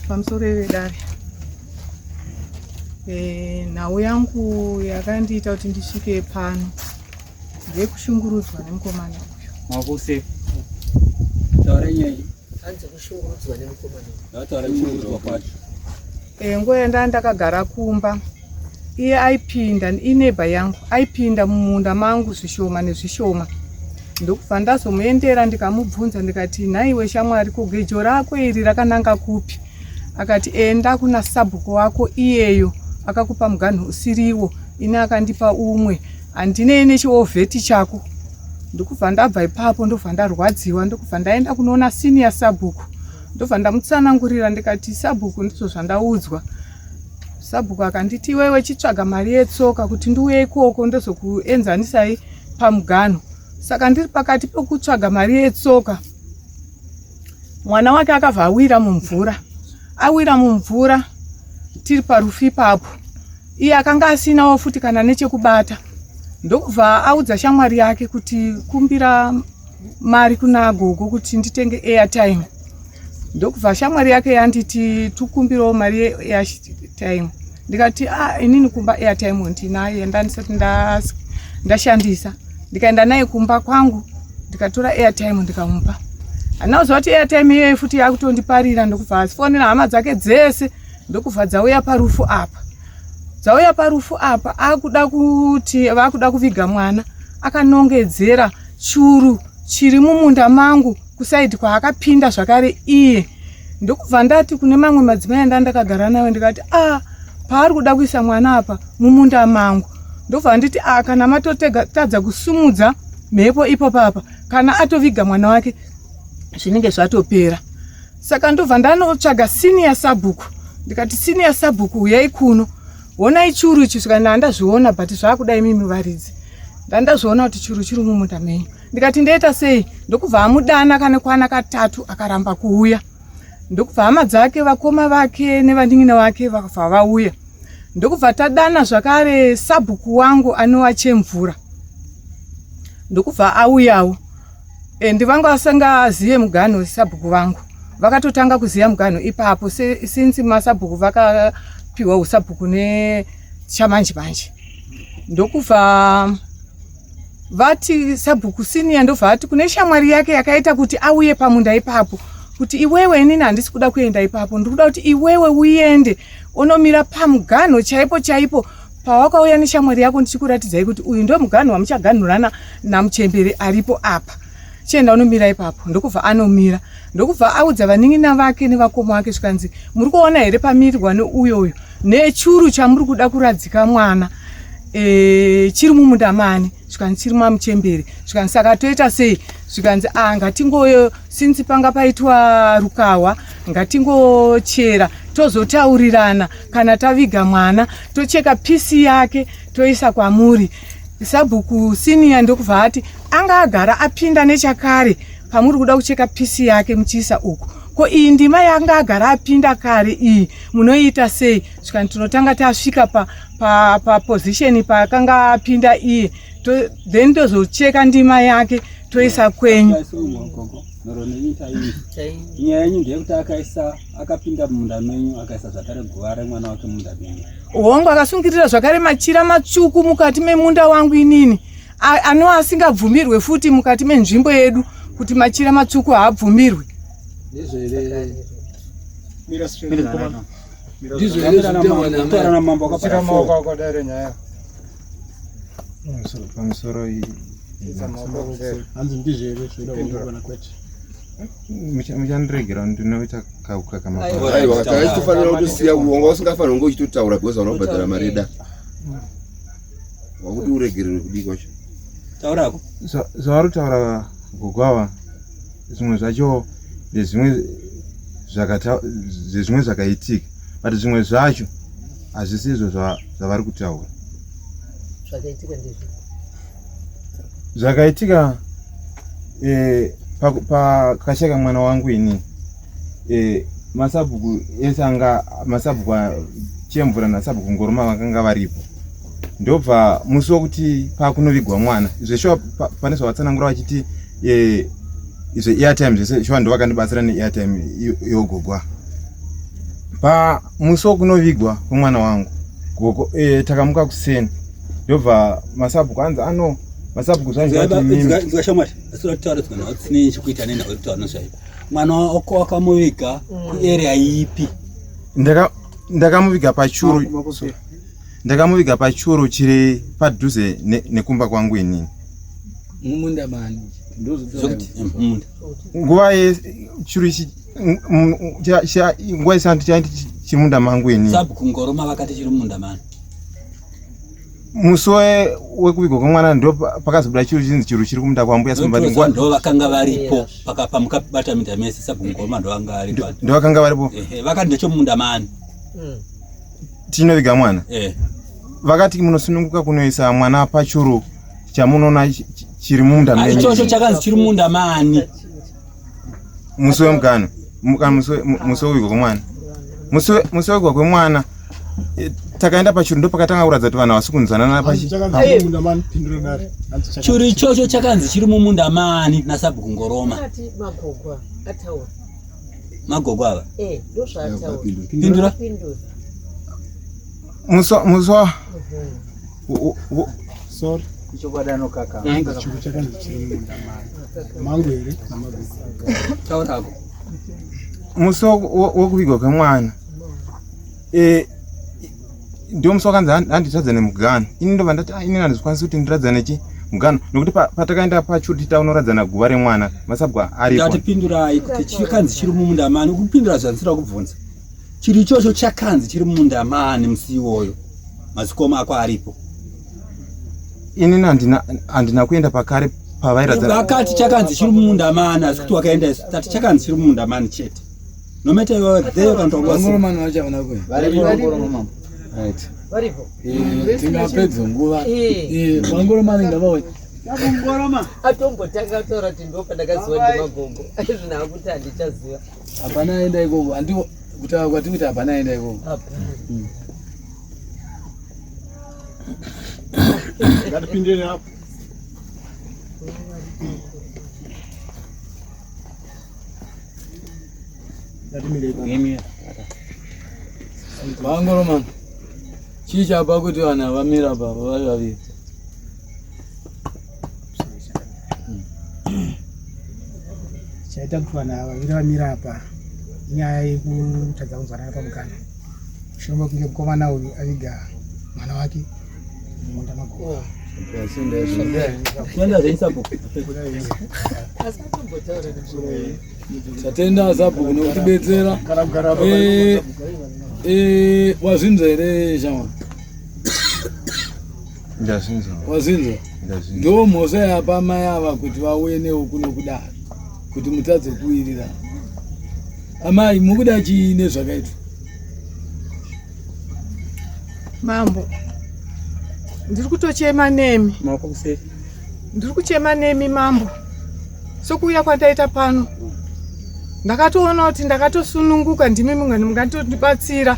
Pamusoro vedare, nhau yangu yakandiita kuti ndisvike pano ndeyekushungurudzwa nemukomana uyu. Makuse. Taura nyaya. Hanzi kushungurudzwa nemukomana. Taura kushungurudzwa kwacho. Nguva yandanga ndakagara kumba, iye aipinda, ineighbor yangu, aipinda mumunda mangu zvishoma nezvishoma. Ndokubva ndazomuendera ndikamubvunza ndikati, nhaiwe shamwari, ko gejo rako iri rakananga kupi? Akati, enda kuna sabhuku wako iyeyo akakupa muganhu usiriwo, ini akandipa umwe, handinei nechiovheti chako. Ndokubva ndabva ipapo, ndobva ndarwadziwa, ndokubva ndaenda kunoona senior sabhuku, ndobva ndamutsanangurira ndikati, sabhuku, ndizvo zvandaudzwa. Sabhuku akanditi, iwewe chitsvaga mari yetsoka kuti ndiuye ikoko ndozokuenzanisai pamuganho. Saka ndiri pakati pekutsvaga mari yetsoka, mwana wake akabva awira mumvura. Awira mumvura tiri parufu ipapo, iye akanga asinawo futi kana nechekubata, ndokubva audza shamwari yake kuti kumbira mari kuna gogo kuti nditenge airtime. Ndokubva shamwari yake yanditi tukumbirawo mari yeairtime. Ndikati, ah, inini kumba airtime ndinayo yandandisati ndashandisa. Ndikaenda naye kumba kwangu, ndikatora airtime ndikamupa. Handina kuziva kuti airtime iyoyo futi yakutondiparira. Ndokubva afonera hama dzake dzese, ndokubva dzauya parufu apa. Dzauya parufu apa, akuda kuti vakuda kuviga mwana, akanongedzera churu chiri mumunda mangu kusaidi kwaakapinda zvakare iye. Ndokubva ndati kune mamwe madzimai anda ndakagara nayo, ndikati, a paari kuda kuisa mwana apa mumunda mangu. Ndobva nditi, a kana matotadza kusumudza mhepo ipo papa, kana atoviga mwana wake zvinenge zvatopera. Saka ndobva ndanotsvaga senior sabhuku, ndikati, senior sabhuku, uyai kuno, honai churu ichi. Svika ndandazviona, but zvakuda imimi varidzi. Ndandazviona kuti churu chiri mumunda menyu. Ndikati, ndoita sei? Ndokubva amudana kane kwana katatu, akaramba kuuya. Ndokubva hama dzake, vakoma vake nevanin'ina vake vakabva vauya. Ndokubva tadana zvakare sabhuku wangu anova Chemvura, ndokubva auyawo. And vanga vasingazive muganho. Sabhuku vangu vakatotanga kuziva muganho ipapo, since masabhuku vakapiwa usabhuku nechamanje manje. Ndokubva vati sabhuku senior ndobva ati kune shamwari yake yakaita kuti auye pamunda ipapo kuti, iwewe, inini handisi kuda kuenda ipapo, ndiri kuda kuti iwewe uende unomira pamuganho chaipo chaipo pawakauya neshamwari yako, ndichikuratidzai kuti uyu ndo muganho wamuchaganhurana namuchembere aripo apa. Chienda unomira ipapo. Ndokubva anomira, ndokubva audza vanin'ina vake nevakoma vake, zvikanzi, muri kuona here pamirirwa neuyo uyu nechuru chamuri kuda kuradzika mwana chiri mumunda mani? Zvikanzi, chiri mamuchembere. Zvikanzi, saka toita sei? Zvikanzi, a ngatingoyo, since panga paitwa rukawa, ngatingochera, tozotaurirana kana taviga mwana, tocheka piece yake toisa kwamuri. Sabhuku senior ndokubva ati, anga agara apinda nechakare pamuri kuda kucheka piece yake muchiisa uku, ko iyi ndima yanga agara apinda kare iyi munoiita sei? Zvikanzi, tinotanga tasvika paposition pa paakanga apinda iye, then tozocheka ndima yake toisa kwenyu. Nyaya yenyu ndeyekuti akaisa, akapinda mumunda menyu, akaisa zvakare guva remwana wake mumunda menyu. Hongu, akasungirira zvakare machira matsvuku mukati memunda wangu inini, anova asingabvumirwe futi mukati menzvimbo yedu, kuti machira matsvuku haabvumirwe. Ndizvo here? Ndizvo here zvinotaurwa namambo? Akapara maoko ako dare nyaya. Pamusoro. Hanzi ndizvo here zvinoda kana kwete? Muchandiregera, ndinoita kakama. Aiwa, taitofanira kutosiya. Wanga usingafanira kunge uchitotaura because hauna kubhadhara mari eda wakuti uregererwe kudii kwacho. Taurako. Zvavari kutaura gogo ava, zvimwe zvacho ndezvimwe zvezvimwe zvakaitika, but zvimwe zvacho hazvisi izvo zvavari kutaura. Zvakaitika ndizvo. Zvakaitika pakasheka mwana wangu ini, masabhuku ese anga, masabhuku Chemvura nasabhuku Ngoroma vakanga varipo. Ndobva musi wokuti pakunovigwa mwana, zveshuwa pane zvavatsanangura vachiti izve airtime zvese, shuwa ndo vakandibatsira neairtime yogogwa. Pamusi wekunovigwa kwemwana wangu gogo eh, takamuka kuseni ndobva masabhuku anzi ano masabhuku zvanzwa shamwari asira kutaura dzimwe nhau dzisinei chekuita nenhau yekutaura nezvayo mwana wako wakamuviga kuarea ipi ndakamuviga pachuru ndakamuviga pachuru chiri padhuze nekumba kwangu inini mumunda mani ndozvokuti mumunda nguva yechuru ichi nguva isandi chaindi chiri munda mangu inini sabhuku ngoroma vakati chiri mumunda mani musi wekuvigwa kwemwana ndo pakazobuda chiro chinzi chiro chiri kumunda kwambuya simba ndo vakanga varipo pamukabata minda mese sabhuku ngoroma ndo vanga varipo ndo vakanga varipo vakati ndechomunda mani tinoviga mwana eh. Vakati munosununguka kunoisa mwana pachuru chamunoona chiri mumunda menyu. Ichocho chakanzi chiri mumunda mani? Musi wemugano musi wekuvigwa kwemwana musi wekuvigwa kwemwana eh, takaenda pachuru ndo pakatanga kuratidza kuti vanhu havasi kunzwanana pachi churu ichocho chakanzi chiri mumunda mani nasabhuku ngoroma magogo ava eh, pindura musi musi sorry chokwadi anokaka churu chakanzi chiri mumunda mani mangu here namagogo taurako musi wekuvigwa kwemwana eh, ndiwo musi wakanzi handitiradzane mugano ini ndobva ndati ah, ini handizvikwanisi kuti ndiradzane chi mugano nokuti patakaenda pachuti taunoradzana guva remwana masabwa aripo ndatipindurai kuti chikanzi chiri mumunda mani kupindura zvandisira kubvunza chiri ichocho chakanzi chiri mumunda mani musi iwoyo mazikoma ako aripo inini handina kuenda pakare pavairadzana vakati chakanzi chiri mumunda mani asi kuti wakaenda isu tati chakanzi chiri mumunda mani chete no matter you are there kana kuti Vangoromani vacho havana kuuya. Varipo Vangoroma mama. Right. Varipo. Eh, tingapedza nguva. Eh, Vangoromani ngavauye. Ngoroma. Atombotanga kutaura kuti ndo pandakaziva ndimagogo. Zvino akuti handichaziva. Hapana aenda ikoko. Handiko kutaura kwatiri kuti hapana aenda ikoko. Hapana. Ngatipindire apo. Vangoromani. Chii chapa kuti vanhu ava vamira apa vari vaviri? Chaita kuti vanhu ava vaviri vamira apa inyaya yekutadza kunzwanana pamukana. Mushure mekunge mukomana uyu aviga mwana wake mumunda magogo. Tenda zvenyu sabhuku. Tatenda sabhuku nokutibetsera. Eh, eh, wazvinzwa here shamwa? Ndazvinzwa. Wazvinzwa? Ndazvinzwa. Ndo mhosva yapa mai ava kuti vauye newe kuno kudare kuti mutadze kuwirirana. Amai mukuda chii nezvakaitwa? Mambo, ndiri kutochema nemi. Maoko kuseri. Ndiri kuchema nemi mambo. Sokuuya kwandaita pano ndakatoona kuti ndakatosununguka, ndimi mungani mungatondibatsira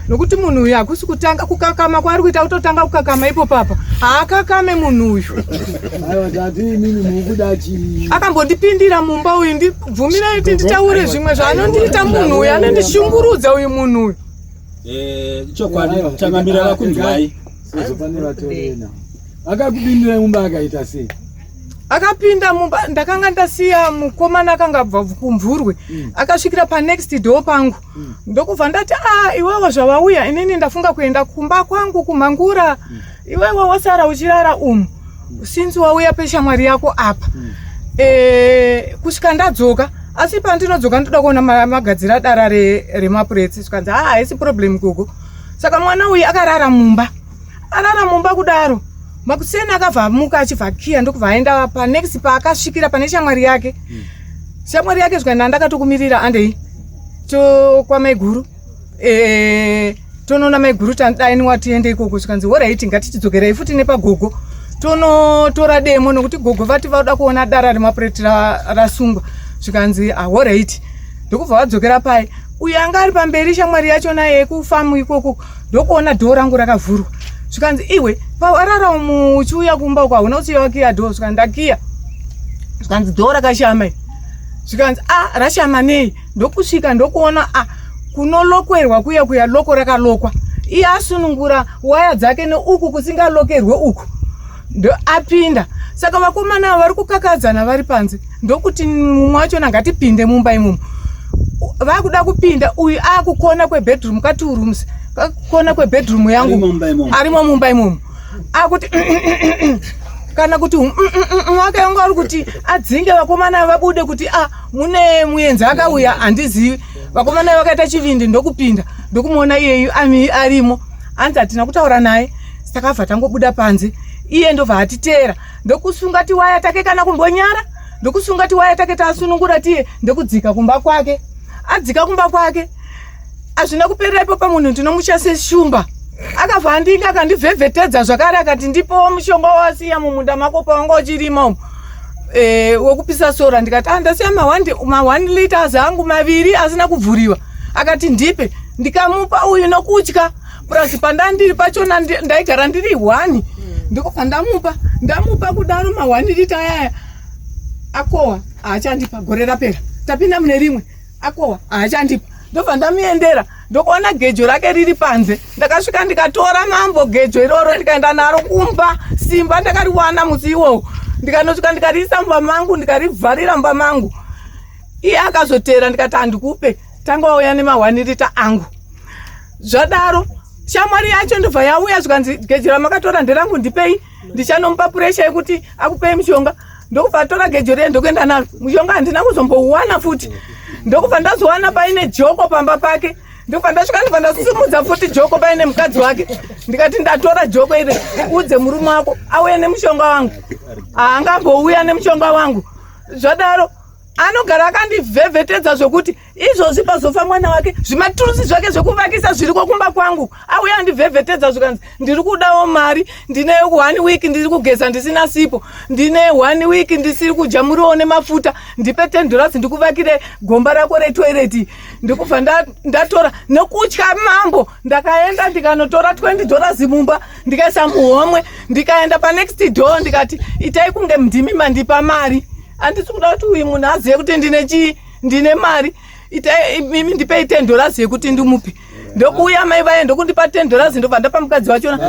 nokuti munhu uyu hakusi kutanga kukakama kwaari kuita, kutotanga kukakama ipo papa haakakame munhu uyu. Aiwa tati imimi mukuda chii? Akambondipindira mumba uyu, ndibvumirai kuti nditaure zvimwe zvaanondiita munhu uyu, anondishungurudza uyu munhu uyu. Eh, chokwadi changamira vakunzwai. Sezvo pane vatorena. Akakupindirai mumba akaita sei? Akapinda mumba, ndakanga ndasiya mukomana akanga abva kumvurwe, akasvikira panext door pangu, ndokubva ndati a iwewe zvawauya inini ndafunga kuenda kumba kwangu kumhangura, iwewe wasara uchirara umu since wauya peshamwari yako apa, kusvika ndadzoka, asi pandinodzoka ndoda kuona magadzira dara remapuretsi. Zvikanzi haa haisi problem gogo. Saka mwana uyu akarara mumba, arara mumba kudaro makuseni akabva amuka achibva akiya, ndokubva aenda panext paakasvikira pane shamwari yake. Shamwari yake zvikanzi ndakatokumirira andei to kwamaiguru, tonoona maiguru tandainiwa tiende ikoko. Zvikanzi alright, ngatichidzokerai futi nepagogo tonotora demo nokuti gogo vati vauda kuona dara remapureti rasungwa. Zvikanzi alright, ndokubva vadzokera pai. Uyu anga ari pamberi shamwari yachona yekufamu ikoko ndokuona dhoo rangu rakavhurwa. Zvikanzi iwe pawarara umu uchiuya kumba uko hauna kusiya wakiya dhoo? Zvikanzi ndakiya. Zvikanzi dhoo rakashama iri. Zvikanzi a rashama nei? Ndokusvika ndokuona a Kunolokwerwa kuya kuya loko rakalokwa. Iye asunungura waya dzake neuku kusingalokerwe uku. Ndo apinda. Saka vakomana ava vari kukakadzana vari panze. Ndokuti mumwe wachona ngatipinde mumba imomo. Vakuda kupinda uyu akukona kwebedroom ka two rooms. Kona kwebedroom yangu. Arimo mumba imomo. Akuti kana kuti wake wanga uri kuti adzinge vakomana vabude kuti a mune muenzi akauya handizivi. Vakomana vakaita chivindi ndokupinda ndokumuona iyeyu arimo. Hanzi hatina kutaura naye. Takabva tangobuda panze. Iye ndobva atiteera ndokusunga tiwaya take kana kumbonyara ndokusunga tiwaya take tasunungura tiye ndokudzika kumba kwake. Adzika kumba kwake hazvina kuperera ipo pamunhu ndinomusha seshumba. Akabva andinga akandivhevhetedza zvakare akati ndipowo mushonga wawasiya mumunda mako pawanga uchirima umu wekupisa sora. Ndikati ah, ndasiya ma 1 liters angu maviri asina kubvuriwa. Akati ndipe, ndikamupa uyu nokutya plus pandandiri pachona ndaigara ndiri 1 ndikobva ndamupa, ndamupa kudaro ma 1 liter ayaya akowa haachandipa. Gore rapera tapinda mune rimwe akowa haachandipa. Ndobva ndamuendera ndokuona gejo rake riri panze. Ndakasvika ndikatora mambo gejo iroro ndikaenda naro kumba. Simba ndakariwana musi iwowo. Ndikanosvika ndikariisa mumba mangu ndikarivharira mumba mangu. Iye akazotera ndikati handikupe, tanga wauya nema 1 liter angu. Zvadaro shamwari yacho ndobva yauya zvikanzi gejo ramakatora nderangu ndipei, ndichanomupa puresha yekuti akupei mushonga. Ndokubva atora gejo riye ndokuenda naro. Mushonga handina kuzombouwana futi. Ndokubva ndazowana paine joko pamba pake. Ndokubva ndasvika ndobva ndasimudza futi joko paine mukadzi wake. Ndikati ndatora joko iri, udze murume wako auye nemushonga wangu. Haangambouya nemushonga wangu. Zvadaro anogara akandivhevhetedza zvokuti izvozvi pazofa mwana wake zvimaturusi zvake zvekuvakisa zviriko kumba kwangu. Auya andivhevhetedza zvikanzi ndiri kudawo mari, ndine 1 week ndiri kugeza ndisina sipo, ndine 1 week ndisiri kudya muriwo nemafuta, ndipe 10 dollars ndikuvakire gomba rako retoilet. Ndikubva ndatora nekutya mambo, ndakaenda ndikanotora 20 dollars mumba ndikaisa muhomwe, ndikaenda pa next door ndikati itai kunge ndimi mandipa mari. Handisi kuda kuti uyu munhu azive kuti ndine chii, ndine mari. Itai mimi ndipei 10 dollars yekuti ndimupe. Ndokuuya mai vaye ndokundipa 10 dollars ndobva ndapa mukadzi wachona.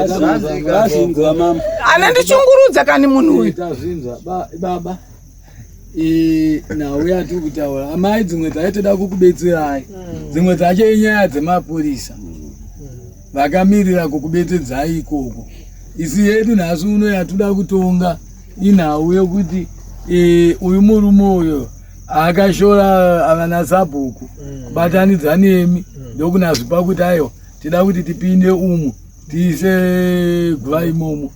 Anondichungurudza kani munhu uyu. Tazvinzwa baba. Nhau yatiri kutaura amai dzimwe dzaitoda kukubetserai, dzimwe dzacho inyaya dzemapurisa vakamirira kukubetsedzai ikoko. Isi yedu nhasi uno yatoda kutonga inhau yekuti uyu murume uyo akashora avana sabhuku kubatanidza nemi ndokunazvipa kuti aiwa tida kuti tipinde umu tiise guva imomo.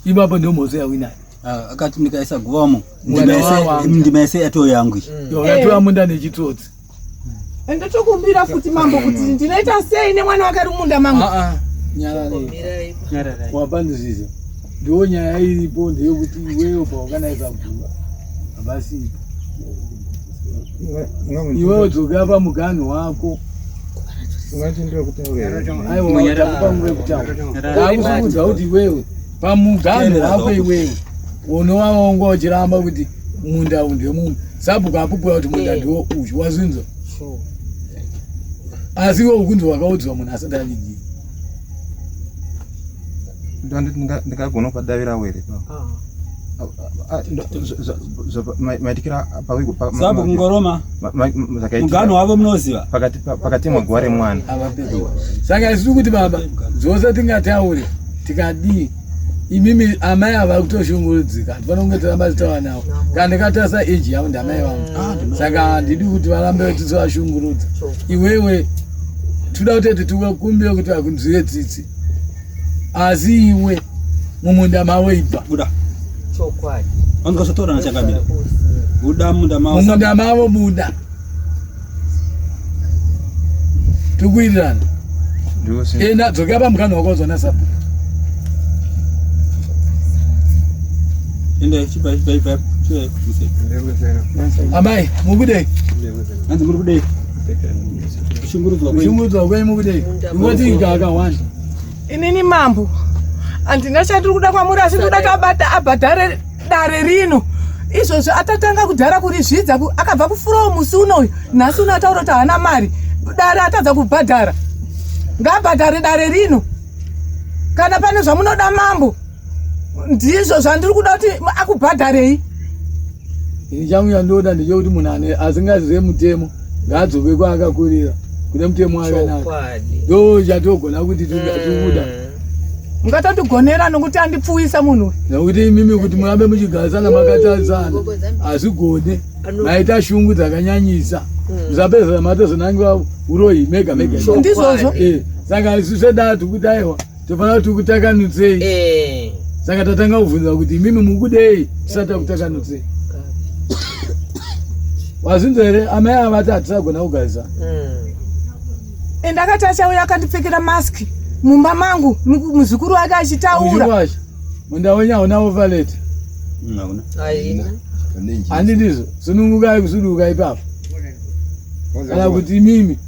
Ipapo ndo mhosva yawinayo. Akati ndikaisa guva umo ndima yese yatoo yangu iyi. Yatova munda nechitsotsi. Ndotokumbira futi mambo kuti ndinoita sei nemwana wake ari munda mangu. Nyararai. Wapandisisa. Ndiwo nyaya iripo ndeyekuti iwewe paukanaisa guva havasipo. Iwewe dzokera pamuganhu wako. Aiwa, takupa nguva yekutaura. Takukuudza kuti iwewe pamuganhu wako iwewe unova wanga uchiramba kuti munda uyu ndemunhu. Sabhuku apupura kuti munda ndiwo uyu, wazvinzwa? Asi iwe ukunzi wakaudzwa munhu asati avigiwa. Ndingagona kupadavira were maitikira Sabhuku Ngoroma, muganhu wavo munoziva pakati mweguva remwana. Saka isu kuti baba zvose tingataure tikadii, imimi amai ava kutoshungurudzika, hatifanira kunge tiramba titaura navo. Kana ndikatarisa age yavo ndamai vangu, saka handidi kuti varambe tichivashungurudza. Iwewe toda kutoti tikukumbire kuti vakunzwire tsitsi, asi iwe mumunda mavo ibva. Buda. Chokwadi. Vanhu vasatora na chakamira. Buda mumunda mavo. Mumunda mavo buda. Tikuwirirana. Enda dzokera pamukana wako uzona sabhuku. Enda chipa chipa chipa. Amai, mukudei? Hanzi muri kudei? Kushungurudzwa kwenyu. Kushungurudzwa kwenyu mukudei? Ingoti akawanda. Inini mambo, handina chandiri kuda kwamuri, asi ndikuda kuti abhadhare dare rino. Izvozvo atatanga kudhara kurizvidza, akabva kufurawo musi unoyu, nhasi uno ataura kuti haana mari. Dare atadza kubhadhara, ngaabhadhare dare rino. Kana pane zvamunoda mambo, ndizvo zvandiri kuda kuti akubhadharei. Ini changu chandoda ndechekuti munhu ane asingazive mutemo ngaadzoke kwaakakurira kune mutemo wakanaka. Ndo chatogona kuti tikuda. Ungatondigonera nokuti andipfuwisa munhu. Nokuti imimi kuti murambe muchigarisana makatarisana hazvigone. Maita shungu dzakanyanyisa. Musapedzera matozonangiwa uroyi mega mega. Ndizvozvo. Eh, saka isu sedatu kuti aiwa tofanira kuti kutakanutsei. Eh. Saka tatanga kubvunza kuti imimi mukudei tisati takutakanutsei. Wazvinzwa here amai ava vati hatisagona kugarisana. Ende akati achauya akandipfekera mask mumba mangu muzukuru wake achitaura. Munda wenyu hauna overlate. Hauna. Haina. Handi ndizvo. Sunungukai kusuduka ipapo. Kana kuti imimi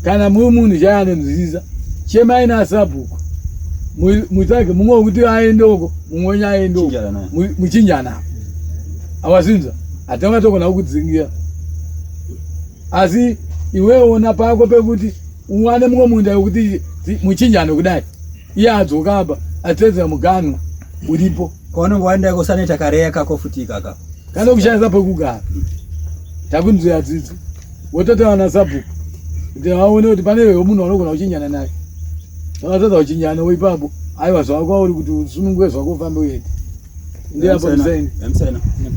kana muri munhu chaiye anonzwisisa chemai nasabhuku mutsvage mumwe wekuti aende uko mumwe wenyu aende uko muchinjana awazinzwa hatingatogona kukudzingira asi iwewe ona pako pekuti uwane mumwe munda wekuti muchinjane kudai iye adzoka apa atedzera muganhu uripo kwaunenge waenda kusanoita kareya kako futi ikaka kana kushandisa pekugara takunzwira tsitsi wototaura nasabhuku kuti vaone kuti pane wewo munhu wanogona kuchinjana naye vakatadza kuchinjana ipapo aiwa zvava kwauri kuti usununguke zvako ufambe uende ndiapo musaini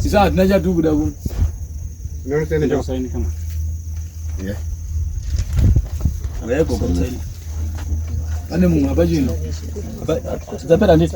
isu hatina chatiri kuda kuno pane mumwe apa chino Dzapera nditi.